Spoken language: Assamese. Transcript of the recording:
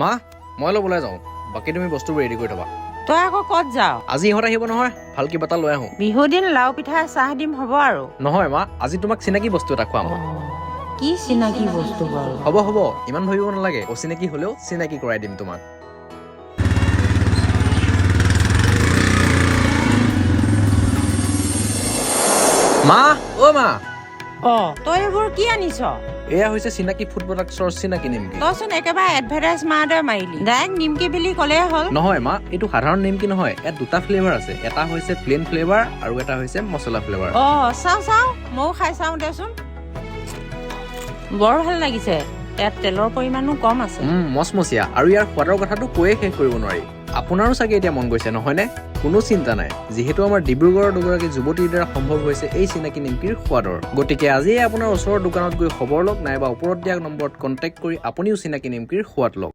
মা, মই অলপ ওলাই যাওঁ, বাকী তুমি বস্তুবোৰ ৰেডি কৰি থবা। তই আকৌ ক'ত যাৱ? আজি ইহঁত আহিব নহয়, ভাল কিবা এটা লৈ আহোঁ। বিহু দিন লাও পিঠা চাহ দিম হ'ব আৰু। নহয় মা, আজি তোমাক চিনাকি বস্তু এটা খুৱাম। কি চিনাকি বস্তু বাৰু? হ'ব হ'ব, ইমান ভাবিব নালাগে। অচিনাকি হ'লেও চিনাকি কৰাই দিম তোমাক। মা, অ' মা। অ, তই এইবোৰ কি আনিছ? এয়া হৈছে চিনাকি ফুড প্ৰডাক্টছৰ চিনাকি নিমকি। তইচোন একেবাৰে এডভাৰটাইজ মাৰ দৰে মাৰিলি। ডাইৰেক্ট নিমকি বুলি ক'লেই হ'ল। নহয় মা, এইটো সাধাৰণ নিমকি নহয়। ইয়াত দুটা ফ্লেভাৰ আছে। এটা হৈছে প্লেইন ফ্লেভাৰ আৰু এটা হৈছে মছলা ফ্লেভাৰ। অ, চাওঁ চাওঁ, ময়ো খাই চাওঁ দেচোন। বৰ ভাল লাগিছে। ইয়াত তেলৰ পৰিমাণো কম আছে। মচমচীয়া আৰু ইয়াৰ সোৱাদৰ কথাটো কৈয়ে শেষ কৰিব নোৱাৰি। আপোনাৰো চাগে এতিয়া মন গৈছে, নহয়নে? কোনো চিন্তা নাই, যিহেতু আমাৰ ডিব্ৰুগড়ৰ দুগৰাকী যুৱতীৰ দ্বাৰা সম্ভৱ হৈছে এই চিনাকি নিমকিৰ সোৱাদৰ। গতিকে আজিয়ে আপোনাৰ ওচৰৰ দোকানত গৈ খবৰ লওক, নাইবা ওপৰত দিয়া নম্বৰত কণ্টেক্ট কৰি আপুনিও চিনাকি নিমকিৰ সোৱাদ লওক।